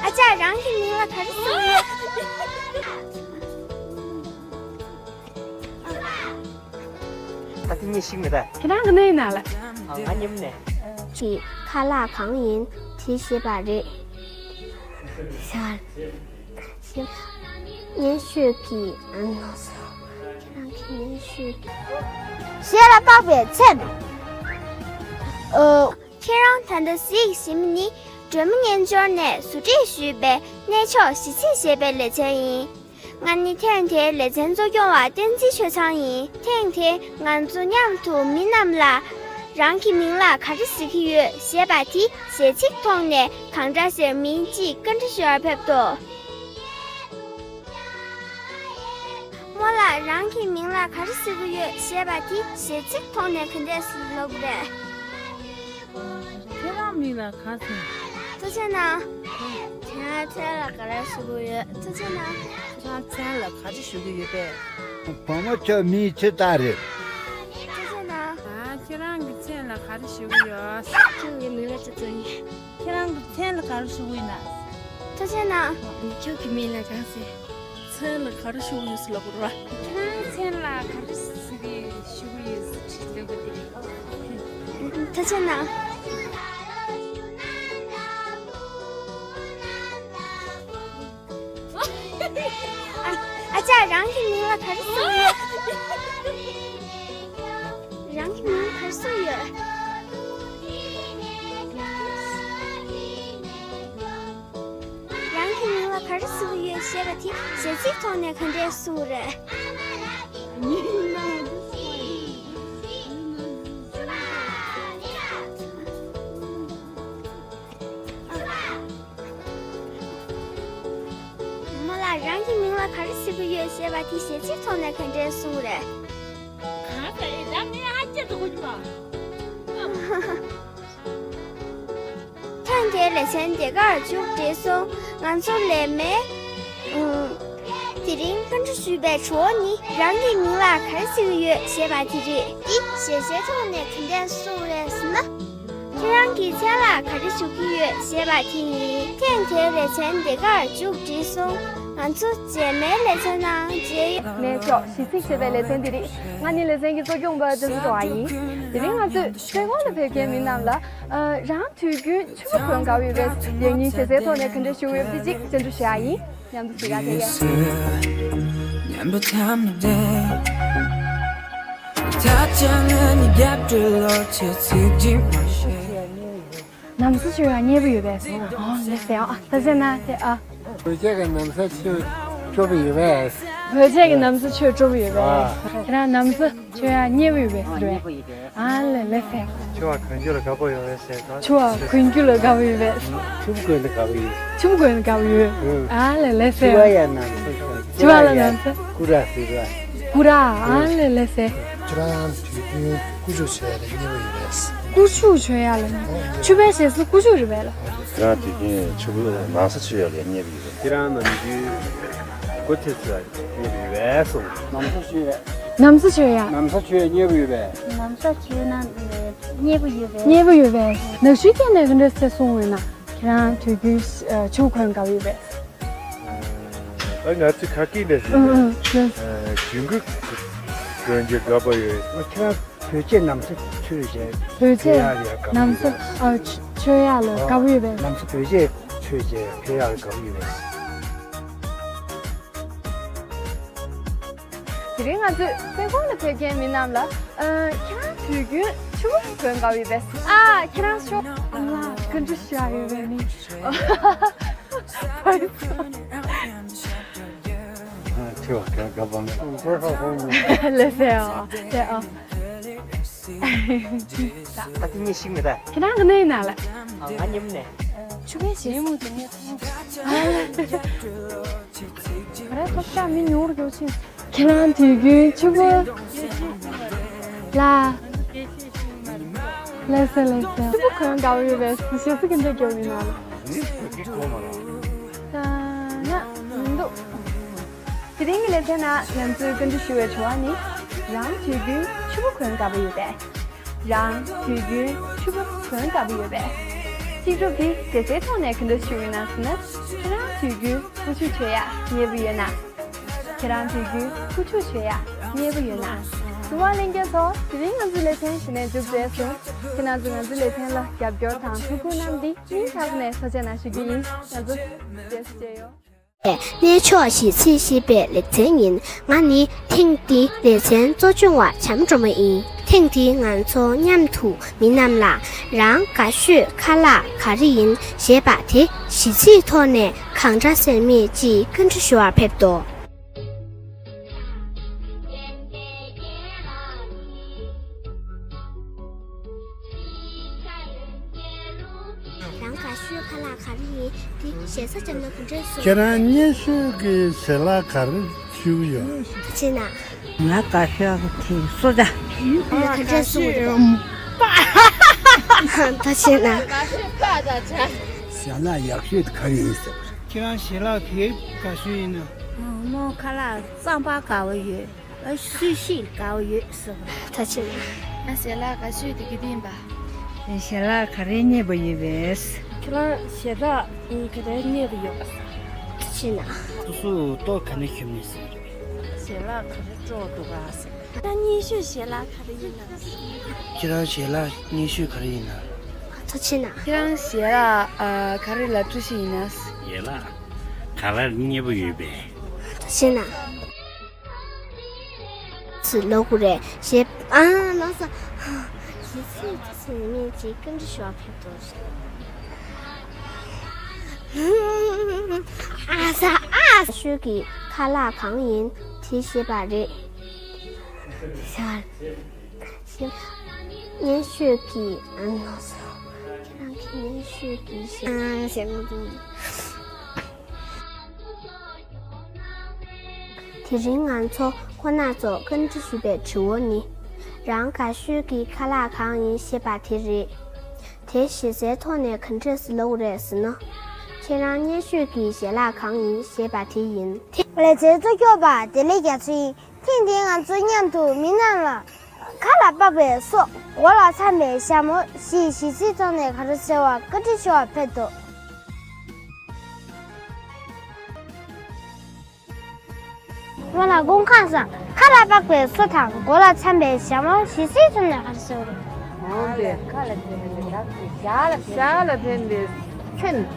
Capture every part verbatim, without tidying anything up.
ཨ་ཅག་རང་གི་མིང་ལ་ག་རེ་ཟེར་གྱི་ཡོད། ད་དེ་གཉིས་ཤིག་མེད་ད། ཁྱེད་རང་གི་གནས་ཡིན་ན་ལ། ང་མཉམ་ནས། ཀྱི་ཁ་ལག་གང་ཡིན་དེ་ཞེས་པ་རེད། ཞེས་པ། སྙན་ཤོས་ཀྱི་ཨ་ནོ་སོ། ཁྱེད་རང་གི་སྙན་ཤོས་ཀྱི། ཞེས་ལ་དཔག་པའི་མཚན། ཨོ། ཁྱེད་རང་ད་ལྟ་གཟིགས་བཞིན་པ་ནི་སྒྲོལ་མ་སྙན་འབྱོར་ནས་བཟོ་སྒྲིག་ཞུས་པའི་གནས་མཆོག་གཞིས་རྩེ་ཞེས་པའི་ལེ་ཚན་ཡིན། ང་ནི་ཐེངས་དེའི་ལེ་ཚན་གཙོ་སྐྱོང་བ་བསྟན་འཛིན་ཆོས་ཚང་ཡིན། ཐེངས་དེ་ང་ཚོ་མཉམ་དུ་མི་རྣམས་ལ་རང་གི་མིང་ལ་ག་རེ་ཟེར་གྱི་ཡོད་ཞེས་པ་དེ་གཞས་ཚིག་ཐོག་ནས་གང་འདྲ་ཟེར་མིན་ཅིག་བཀའ་འདྲི་ཞུ་བར་ཕེབས་དོ། རྨོ་ལགས། རང་གི་མིང་ལ་ག་རེ་ཟེར་གྱི་ཡོད་ཞེས་པ་དེ་གཞས་ཚིག་ཐོག་ནས་ག་འདྲས་སེ་ལབ་དགོས་རེད། ཁྱེད་རང་མིང་ལ་ག་ཟེར། ཐུགས་རྗེ་གནང་། ཁྱེད་རང་མཚན་ལ་ག་རེ་ཞུ་གི་ཡོད། ཐུགས་རྗེ་གནང་། ཁྱེད་རང་མཚན་ལ་ག་རེ་ཞུ་གི་ཡོད་པས། བུ་མོ་ཁྱོད་མིང་ཅི་ལྟར་རེད། ཐུགས་རྗེ་གནང་། ཨ། ཁྱེད་རང་གི་མཚན་ལ་ག་རེ་ཞུ་གི་ཡོད། ཁྱེད་ཀྱི་མིང་ལ་ཅི་ཙམ་ཡིན། ཁྱེད་རང་གི་མཚན་ལ་ག་རེ་ཞུ་གི་ཡིན་ན། ཐུགས་རྗེ་གནང་། ཁྱོད་ཀྱི་མིང་ལ་ག་ཟེར། མཚན་ལ་ག་རེ་ཞུ་གི་ཡོད་ཟེར་ལབ་དགོས་རེད་པ། ཁྱེད་རང་མཚན་ལ་ག་རེ་ཟེར་ཞུ་གི་ཡོད་ཟེར་དྲིས་ལབ་དགོས་དེ་རེད། ཐུགས་རྗེ་གནང་། ཨ། ཨ་ཅག་རང་གི་མིང་ལ་ག་རེ་ཟེར་གྱི་ཡོད། རང་གི་མིང་ག་རེ་ཟེར་གྱི་ཡོད། རང་གི་མིང་ལ་ག་རེ་ཟེར་གྱི་ཡོད་ཞེས་པ་དེ་གཞས་ཚིག་ཐོག་ནས་ག་འདྲས་གསུང་གི་རེད། རྨོ་ལགས། རང་གི་མིང་ལ་ག་རེ་ཟེར་གྱི་ཡོད་ཞེས་པ་དེ་གཞས་ཚིག་ཐོག་ནས་ག་འདྲས་གསུང་གི་རེད། གང་ཟེར་ཡིན་ད་ངས་ཧ་ཅང་གོ་གི་མ། ཐེངས་འདིའི་ལེ་ཚན་འདི་གར་མཇུག་བསྒྲིལ་སོང་། ང་ཚོ་ལས་མེད། ཨུམ། དེ་རིང་བཀའ་འདྲི་ཞུས་པའི་དྲི་བ་ནི་རང་གི་མིང་ལ་ག་རེ་ཟེར་གྱི་ཡོད་ཞེས་པ་དེ་རེད། འདི་གཞས་གཞས་ཐོག་ནས་ག་འདྲས་གསུངས་རེད་ཟེར་ན། ཁྱེད་རང་གི་མཚན་ལ་ག་རེ་ཞུ་གི་ཡོད་ཞེས་པ་དེ་ཡིན། ཐེངས་དེའི་ལེ་ཚན་འདི་གར་མཇུག་བསྒྲིལ་སོང་། ང་ཚོ་རྗེས་མའི་ལེ་ཚན་ནང་མཇལ་ཡོང་། གནས་མཆོག་གཞིས་རྩེ་ཞེས་པའི་ལེ་ཚན་འདི་རེད། ང་ནི་ལེ་ཚན་གྱི་གཙོ་སྐྱོང་བ་བསྟན་འཛིན་སྒྲོལ་དབང་ཡིན། དེ་རིང་ང་ཚོས་བཙན་ཁང་ལ་ཕེབས་མཁན་མི་རྣམས་ལ། ཨ། རང་དུས་རྒྱུན་ཕྱུ་པ་གོན་དགའ་བོ་ཡོད་པས། ཡང་སྙིང་གཞས་གསལ་ཐོག་ནས་ག་འདྲ་ཞུ་གི་ཡོད་པ་དེ་གཅིག་བཅར་འདྲི་ཞུ་ཡག་ཡིན། མཉམ་དུ་གཟིགས་ག་དེ་ཡིན། ནམ་ཟླ་མཆོད་ཡག་མཉེས་པོ་ཡོད་པས། ཨོ་ལགས་སེ། ཨ། ད་ཟེར་ན་དེ། ཨ། བོད་ཆས་ཀྱི་ནམ་ཟླ་མཆོད་སྤྲོ་པོ་ཡོད་པས། བོད་ཆས་ཀྱི་ནམ་ཟླ་མཆོད་སྤྲོ་པོ་ཡོད་པས། ཨ། ཁྱེད་རང་ནམ་ཟླ་མཆོད་ཡག་མཉེས་པོ་ཡོད་པས་ཟེར་བས། ཨ་ལས་ལས་སེ། ཕྱུ་པ་གོན་རྒྱུ་ལ་དགའ་པོ་ཡོད་པས་ཟེར་དང་། ཕྱུ་པ་གོན་རྒྱུ་ལ་དགའ་པོ་ཡོད་པས། ཕྱུ་པ་གོན་ན་དགའ་པོ་ཡོད། ཕྱུ་པ་གོན་ན་དགའ་པོ་ཡོད། ཨ་ལས་ལས་སེ། ཕྱུ་པ་ཡ་ནམ་ཟླ་མཆོད། ཕྱུ་པ་ལ་ནམ་ཟླ། ཀུ་ར་ཟེར་བ། ཀུ་ར། ཨ་ལས་ལས་སེ། ཁྱེད་རང་དུས་རྒྱུན་ཀུ་ཅོ་མཆོད་ཡག་ལ་མཉེས་པོ་ཡོད་པས། ཀུ་ཅོ་མཆོད་ཡག་ལ་མཉེས། ཕྱུ་པའི་ཞེས་སུ་ཀུ་ཅོ་རེད་པས་ལ། ཁྱེད་རང་དུས་རྒྱུན་ཕྱུ་པ་ནམ་ཟླ་མཆོད་ཡག་ལ་མཉེས་པོ་ཡོད་པས། ཁྱེད་རང་ནམ་རྒྱུན་སྒོ་ཕྱེ་ཚེ་མཉེས་པོ་ཡོད་པས་སོ། ནམ་ཟླ་མཆོད་ཡག་ནམ་ཟླ་མཆོད་ཡག་མཉེས་པོ་ཡོད་པས། ནམ་ཟླ་མཆོད་ན་མཉེས་པོ་ཡོད་པས། མཉེས་པོ་ཡོད་པས། ནག་ཆུའི་སྐད་ནས་ག་འདྲ་ཟེར་གསུངས་ཡོད་ན། ཁྱེད་རང་དུས་རྒྱུན་ཕྱུ་པ་གོན་དགའ་པོ་ཡོད་པས། ཨ། ང་ཚོས་ཁ་སྐད་ནས་ཟེར་ན། ཨུ། ཨུ། ཨ། ཞུ་གུ་གོན་རྒྱུ་དགའ་པོ་ཡོད། ཁྱེད་རང་བོད་ཆས་ནམ་ཟླ་མཆོད་བྱས། བོད་ཆས་ཕེབས་ཡག་ལ་དགའ་པོ་ཡོད་པས། ནམ་ཟླ། ཨ། མཆོད་ཡག་ལ་དགའ་པོ་ཡོད་པས། ནམ་ཟླ་བོད་ཆས་མཆོད་བྱས་ཕེབས་ཡག་ལ་དགའ་པོ་ཡོད་པས། དེ་རིང་ང་ཚོས་བཙན་ཁང་ལ་ཕེབས་མཁན་མི་རྣམས་ལ། ཨ། ཁྱེད་རང་དུས་རྒྱུན་ཕྱུ་པ་གོན་དགའ་པོ་ཡོད་པས། ཨ། ཁྱེད་རང་ཤོག་ཨ་ལ་བཀའ་འདྲི་ཞུ་ཡག་ཡོད་པས་ནི། ཕྱུ་པ་གོན་དགའ་པོ་མེད། ལགས་སེ། ཨ། དེ། ཨ། ད་དེ་གཉིས་ཤིག་མེད་ད། ཁྱེད་རང་གི་གནས་ཡིན་ན་ལ། ཨ། ང་མཉམ་ནས། ཕྱུ་པའི་ཞེས་མོ་དེ་ནས། ཨ། ང་རའི་ཐོབ་ཆག་མི་ཉུང་རུ་འགྱོ་ཕྱིན། ཁྱེད་རང་དུས་རྒྱུན་ཕྱུ་པ་ལ། ལགས་སེ། ལགས་སེ། ཕྱུ་པ་གོན་དགའ་པོ་ཡོད་པས། ཞེས་སུ་གི་འདྲ་རྒྱོབ་ཡིན་ན་ལ། ད་ན་མི་འདུག་དེ་རིང་གི་ལེ་ཚན་ནང་ང་ཚོས་བཀའ་འདྲི་ཞུ་བའི་དྲི་བ་ནི། རང་དུས་རྒྱུན་ཕྱུ་པ་གོན་དགའ་པོ་ཡོད་པས། རང་དུས་རྒྱུན་ཕྱུ་པ་གོན་དགའ་པོ་ཡོད་པས། ཚིག་གྲུབ་འདི་ཞེ་སའི་ཐོག་ནས་ག་འདྲ་ཞུ་ཡིན་ན་ཟེར་ན། ཁྱེད་རང་དུས་རྒྱུན་ཀུ་ཅོ་བྱེད་ཡ་མཉེས་པོ་ཡོད་ན། ཁྱེད་རང་དུས་རྒྱུན་ཀུ་ཅོ་བྱེད་ཡ་མཉེས་པོ་ཡོད་ན། གསུང་བ་ལྷན་རྒྱས་ཚོ། དེ་རིང་ང་ཚོའི་ལེ་ཚན་འདི་ནས་མཇུག་བསྒྲིལ་སོང་། ཁྱེད་རང་ཚོས་ང་ཚོའི་ལེ་ཚན་ལ་རྒྱབ་སྐྱོར་དང་ཐུགས་ཁུར་གནང་འདི་སྙིང་ཐག་ནས་ཐུགས་རྗེ་ཆེ་ཞུ་རྒྱུ་ཡིན། ང་ཚོ་རྗེས་སུ་མཇལ་ཡོང་། གནས་མཆོག་ཞེས་ཚིག་ཞེས་པའི་ལེ་ཚན་ཡིན། ང་ནི་ཐེངས་འདིའི་ལེ་ཚན་གཙོ་སྐྱོང་བ་བྱམས་སྒྲོལ་མ་ཡིན། ཐེངས་འདིའི་ང་ཚོ་མཉམ་དུ་མི་རྣམས་ལ་རང་དགའ་ཤོས་ཁ་ལག་ག་རེ་ཡིན་ཞེས་པ་དེ་གཞས་ཚིག་ཐོག་ནས་གང་འདྲ་ཟེར་མིན་ཅིག་བཀའ་འདྲི་ཞུ་བར་ཕེབས་དོ། རང་དགའ་ཤོས་ཁ་ལག་ག་རེ་ཡིན། དེ་ཞེ་ས་བྱས་ན་ག་འདྲས་སོང་། ཁྱེད་རང་མཉེས་ཤོས་ཀྱི་ཞལ་ལག་ག་རེ་ཞུ་གི་ཡོད། ད་བྱས་ན། ང་དགའ་ཤོས་ཀྱི་དེ་སོ་ཇ། ད་ག་འདྲས་སོང་། ད་བྱས་ན། ཞལ་ལག་ཡག་ཤོས་དེ་ག་རེ་ཡིན་ཟེར་བ་རེད། ཁྱེད་རང་ཞལ་ལག་ག་རེ་དགའ་ཤོས་ཡིན་ན། མོ་ཁ་ལག་རྩམ་པ་དགའ་བོ་ཡོད། ཨ། སུ་ཤི་དགའ་བོ་ཡོད་ཟེར་བ། ད་བྱས་ན། ང་ཞལ་ལག་དགའ་ཤོས་དེ་ག་དེ་ཡིན་པ། ཞལ་ལག་ག་རེ་མཉེས་པོ་ཡོད་པས། ཁྱེད་རང་ཞལ་ལག་ག་རེ་མཉེས་པོ་ཡོད་པ། ད་བྱས་ན། སོ་སོ་ལྟོ་ག་ནས་ཤོར་ནས་ཟེར། ཞལ་ལག་ག་རེ་སྤྲོ་འདུག་ག་ཟེར། ཁྱེད་རང་མཉེས་ཤོས་ཞལ་ལག་ག་རེ་ཡིན་ན། ཁྱེད་རང་ཞལ་ལག་མཉེས་ཤོས་ག་རེ་ཡིན་ན། ད་བྱས་ན། ཁྱེད་རང་ཞལ་ལག་ཨ་ག་རེ་ལ་སྤྲོ་ཤོས་ཡིན་ན། ཞལ་ལག་ག་ལ་མཉེས་པོ་ཡོད་པས། ད་བྱས་ན། ཚུར་ལོག་དགོས་རེད་ཞེས། ཨ། ལགས་སོ། ཞེས་ཚིག་ཅིག་ཟེར་མིན་ཅིག་བཀའ་འདྲི་ཞུ་བར་ཕེབས་དོ། ཨ་ས་ཨ། ཤོས་ཀྱི་ཁ་ལག་གང་ཡིན་དེ་ཞེས་པ་རེད། ཞར། མཉེས་ཤོས་ཀྱི། ཨ། ལགས་སོ། ཁྱེད་རང་གི་མཉེས་ཤོས་ཀྱི་ཞེས། ཨ། ཞེས་མི་འདུག་དེ་རིང་ང་ཚོ་ཁོ་ན་ཚོ་བཀའ་འདྲི་ཞུས་པའི་དྲི་བ་ནི། རང་དགའ་ཤོས་ཀྱི་ཁ་ལག་གང་ཡིན་ཞེས་པ་དེ་རེད། དེ་ཞེ་སའི་ཐོག་ནས་ག་འདྲས་སེ་ལབ་དགོས་རེད་ཟེར་ན། ཁྱེད་རང་མཉེས་ཤོས་ཀྱི་ཞལ་ལག་གང་ཡིན་ཞེས་པ་དེ་ཡིན། ལེ་ཚན་གཙོ་སྐྱོང་པ་བདེ་ལེགས་རྒྱ་མཚོ་ཡིན། ཐེངས་འདིའི་ང་ཚོ་མཉམ་དུ་མི་རྣམས་ལ། ཁ་ལ་དཔག་པའི་སོ། མགོ་ལ་འཚམ་པའི་ཞྭ་མོ་ཞེས་གཞས་ཚིག་ཐོག་ནས་ག་རེ་ཟེར་བ་བཀའ་འདྲི་ཞུ་བར་ཕེབས་དོ། སྔོན་ལ་སྐུ་ཁམས་བཟང་། ཁ་ལ་དཔག་པའི་སོ་དང་མགོ་ལ་འཚམ་པའི་ཞྭ་མོ་ཞེས་གཞས་ཚིག་ཐོག་ནས་ག་རེ་ཟེར་བ། འོན་ཏེ། ཁ་ལ་འཕེན་པའི་ཞྭ་ལ་འཕེན། ཞྭ་ལ་འཕེན་པའི་ཚེམས།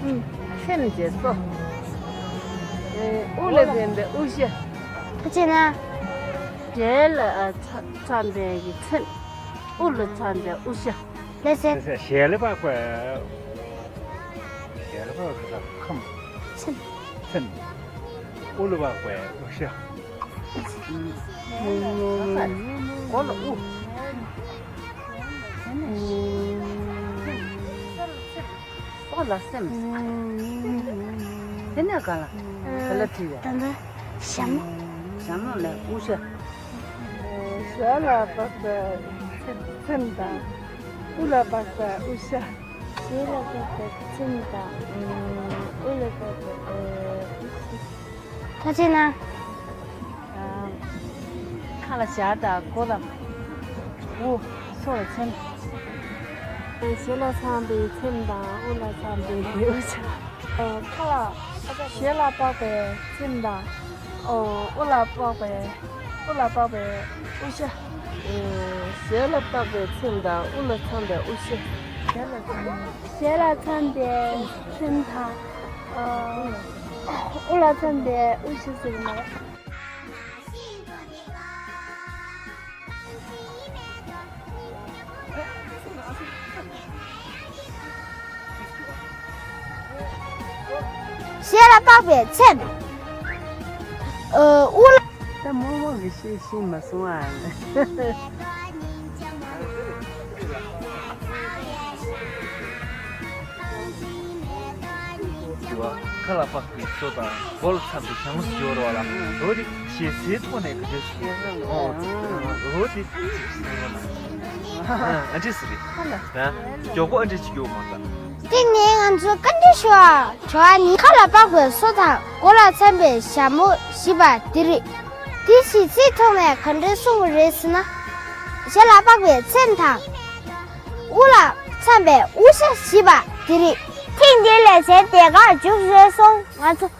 ཚེམས་ཀྱི་སོ། དབུ་ལ་འཕེན་པའི་དབུ་ཞྭ། ད་བྱས་ན། ཞྭ་ལ་འཚམ་པའི་ཚེམས། དབུ་ལ་འཚམ་པའི་དབུ་ཞྭ། ལགས་སོ། ཞྭ་ལ་དཔག་པའི། ཞྭ་ལ་དཔག་པའི་ཁ་ལ་ཁམས། ཚེམས། ཚེམས། དབུ་ལ་དཔག་པའི་དབུ་ཞྭ། མགོ་ལ་དབུ། སོ་ལ་སེམས། དེ་ནས་ག་ལ། ག་ལ་བྲིས་པས། ད་ལྟ་ཞྭ་མོ། ཞྭ་མོ་ལ་དབུ་ཞྭ། ཞྭ་ལ་དཔག་པའི་ཚེམས་དང་། དབུ་ལ་དཔག་པའི་དབུ་ཞྭ། ཞྭ་ལ་དཔག་པའི་ཚེམས་དང་། དབུ་ལ་དཔག་པའི་དབུ་ཞྭ། ད་བྱས་ན། ཁ་ལ་ཞྭ་དང་མགོ་ལ་དབུ། སོ་ལ་ཚེམས། ཞྭ་ལ་འཚམ་པའི་ཚེམས་དང་དབུ་ལ་འཚམ་པའི་དབུ་ཞྭ། ཁ་ལ། ཞྭ་ལ་དཔག་པའི་ཚེམས་དང་། ཨོ། དབུ་ལ་དཔག་པའི། དབུ་ལ་དཔག་པའི་དབུ་ཞྭ། ཞྭ་ལ་དཔག་པའི་ཚེམས་དང་དབུ་ལ་འཚམ་པའི་དབུ་ཞྭ། ཞྭ་ལ་འཚམ་པའི་ཚེམས་དང་། ཨོ། དབུ་ལ་འཚམ་པའི་དབུ་ཞྭ་ཟེར་གྱི་མ་རེད། ཞྭ་ལ་དཔག་པའི་ཚེམས། ཨ། དབུ་ལ། ད་རྨོ་མོ་གིས་ཤེས་ཤེས་མ་སོང་ཨ། ཁ་ལ་དཔག་པའི་སོ་དང་མགོ་ལ་འཚམ་པའི་ཞྭ་མོ་ཟེར་གྱི་ཡོད་རེད་བ་ལ། འོ་དེ་ཞེ་སའི་ཐོག་ནས་ག་འདྲས་སེ། ཨོ། འོ་དེ་ཅིག་ཟེར་ཡོད་ན། ཨ། འདྲས་སེ་རེད། ཨ། མགྱོགས་པོ་ཨ་འདྲས་ཅིག་ཡོད་མ་རེད། དེ་ནས་ང་ཚོ་བཀའ་འདྲི་ཞུ་བར་བྱ་བ་ནི། ཁ་ལ་དཔག་པའི་སོ་དང་མགོ་ལ་འཚམ་པའི་ཞྭ་མོ་ཞེས་པ་དེ་རེད། དེ་གཞས་ཚིག་ཐོག་ནས་ག་འདྲས་གསུངས་པ་རེད་ཟེར་ན། ཞྭ་ལ་དཔག་པའི་ཚེམས་དང་། དབུ་ལ་འཚམ་པའི་དབུ་ཞྭ་ཞེས་པ་དེ་རེད། ཐེངས་འདིའི་ལེ་ཚན་དེ་གར་མཇུག་བསྡུས་སོང་། ང་ཚོ་